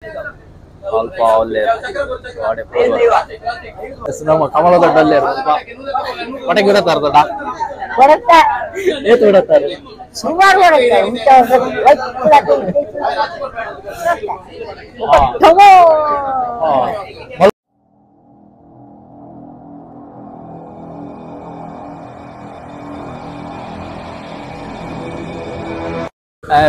ಅಲ್ಪ ಒಲ್ಲೆ ನಮ್ಮ ಕಮಲ ದೊಡ್ಡಲ್ಲೇ ಪಟಾಕಿ ಬಿಡತ್ತಾರ ದೊಡ್ಡ ಏತ್ ಬಿಡತ್ತಾರೆ ಸುಮಾರು.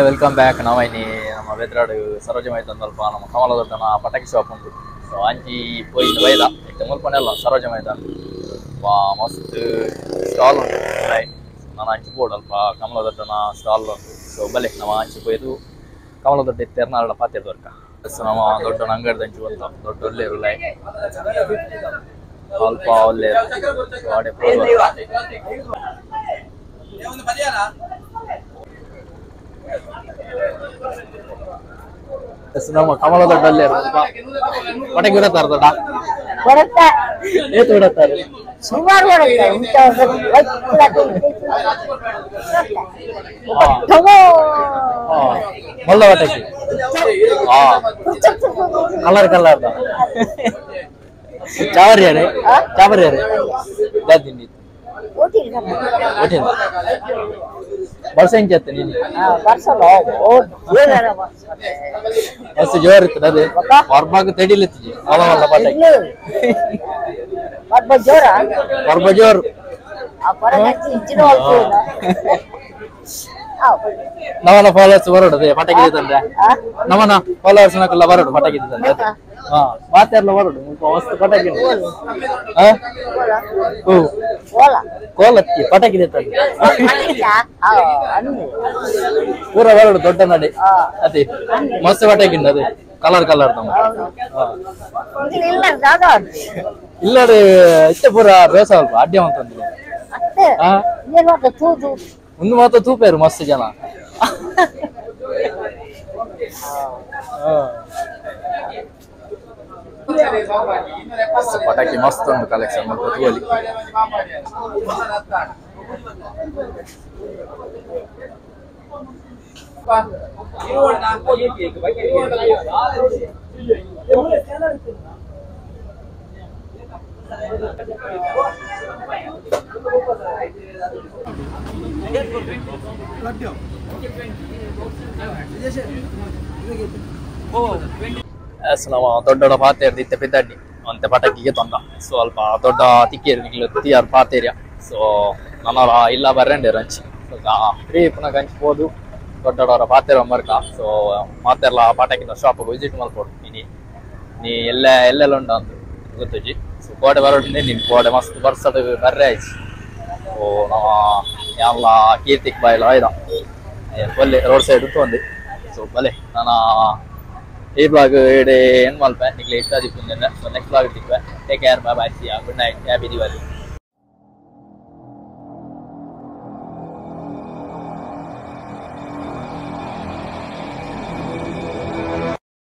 Welcome back. ನಾವೈನಿ ನಮ್ಮ ಬೆದ್ರಾಡು ಸರೋಜ ಮೈದಾನ ಅಲ್ಪ ನಮ್ಮ ಕಮಲ ದೊಡ್ಡನ ಪಟಾಕಿ ಶಾಪ್ ಉಂಟು. ಸೊ ಅಂಚಿ ಪೋಯಿನ ಬೈದ ಇತ್ತೆ ಮುಲ್ಪನೆಲ್ಲ ಸರೋಜ ಮೈದಾನ ಮಸ್ತ್ ಸ್ಟಾಲ್ ಉಂಟು. ನಾನು ಅಂಚಿ ಬೋರ್ಡ್ ಅಲ್ಪ ಕಮಲ ದೊಡ್ಡನ ಸ್ಟಾಲ್ ಉಂಟು. ಸೊ ಬಲೆ ನಮ್ಮ ಅಂಚಿ ಪೋಯ್ದು ಕಮಲ ದೊಡ್ಡ ತೆರ್ನಾಡ ಪಾತೆ ದೊರ್ಕ. ಸೊ ನಮ್ಮ ದೊಡ್ಡನ ಅಂಗಡಿ ಅಂಚಿ ಬಂತ ದೊಡ್ಡ ಒಳ್ಳೆ ಉಳ್ಳೆ ಅಲ್ಪ ಒಳ್ಳೆ. ನಮ್ಮ ಕಮಲ ದೊಡ್ಡಲ್ಲೇ ಪಟಾಕಿ ಬಿಡತ್ತಾರ ದೊಡ್ಡ ಏತ್ ಬಿಡತ್ತಾರೆ ಸುಮಾರು. ಮೊಲ್ಲ ಪಟಾಕಿ ಕಲರ್ ಕಲರ್ ಚಾವರಿಯಾರೆ ಚಾವರಿಯಾರೆ ದಾದಿನಿ ಬರ್ಸ ಹೆಂಗೆ ನೀನು ಮಸ್ತ್ ಜೋರ್ ಇತ್ತು ಅದೇ ಹೊರಬಾಗ ತಡಿಲಿತ್ತು ಮಲ್ಲ ಮಲ್ಲ ಪಟಾಕಿ ಹೊರಬ ಜೋರು. ನಮ್ಮನ ಫಾಲೋವರ್ಸ್ ಬರೋಡು ಅದೇ ಪಟಾಕಿ ತಂದ್ರೆ ನಮ್ಮನ ಫಾಲೋವರ್ಸ್ ನಕಲ್ಲ ಬರೋಡು ಪಟಾಕಿ ತಂದ್ರೆ. ಹಾ ಮಾತೆಲ್ಲ ಬರೋಡು ಮಸ್ತ್ ಪಟಾಕಿ. ಕೋಲತ್ತಿ ಪಟಾಕಿ ತಂದ್ರೆ ಪೂರ ಬರೋಡು ದೊಡ್ಡ ನಡೆ ಅದೇ ಮಸ್ತ್ ಪಟಾಕಿ ಅದೇ ಕಲರ್ ಕಲರ್ ತಮ್ಮ ಇಲ್ಲ ಇತ್ತೆ ಪೂರ ಬೇಸ ಅಲ್ಪ ಅಡ್ಡೆ ಅಂತಂದ್ರೆ ಒಂದು ಮಾತ್ರ ತೂಪೇರು ಮಸ್ತ್ ಜನ. ಪಟಾಕಿ ಮಸ್ತ್ ಉಂಟು ಕಲೆಕ್ಷನ್ ತೂವಲಿ. ನಮ್ಮ ದೊಡ್ಡ ಪಾತೇರ್ದು ಇತ್ತೆ ಪಿದ್ದಡ್ಡಿ ಅಂತೆ ಪಟಾಕಿಗೆ ತಂದ ಸ್ವಲ್ಪ ದೊಡ್ಡ ತಿಕ್ಕೇರು ನಿಕ್ಲು ತಿಯಾರ್ ಪಾತೇರಿಯ. ಸೊ ನನ್ನ ಇಲ್ಲ ಬರ್ರಂಡಿ ರಂಚಿ ಫ್ರೀ ಪುನಃ ಕಂಚಿ ಪೋದು ದೊಡ್ಡವರ ಪಾತೇರ ಮರ್ಕ. ಸೊ ಮಾತೆಲ್ಲ ಪಟಾಕಿದ ಶಾಪ್ ವಿಸಿಟ್ ಮಲ್ಪೋಡು ನೀ ನೀ ಎಲ್ಲ ಎಲ್ಲೆಲ್ಲ ಉಂಟು ಅಂತ ಗೊತ್ತುಜಿ. ಸೊ ಕೋಡೆ ಬರೋಡು ನೀನು ಕೋಡೆ ಮಸ್ತ್ ಬರ್ಸಡ್ ಬರ್ರೆ ಆಯ್ತು. ಓ ನಮ್ಮ ಎಲ್ಲ ಕೀರ್ತಿಕ್ ಬಾಯಿಲ ಆಯ್ದ ಒಲ್ಲೆ ರೋಡ್ ಸೈಡ್ ಉಂಟು. ಸೊ ಬಲೆ ನಾನು ಈ ಬ್ಲಾಗ್ ಇಡೀ ಏನು ಮಲ್ಪೆ ನಿಕ್ಲೆ ಇಷ್ಟ ಆದಿಪ್ಪು. ಸೊ ನೆಕ್ಸ್ಟ್ ಬ್ಲಾಗ್ ತಿಕ್ವೆ. Take care, bye bye, see ya, good night, happy Diwali.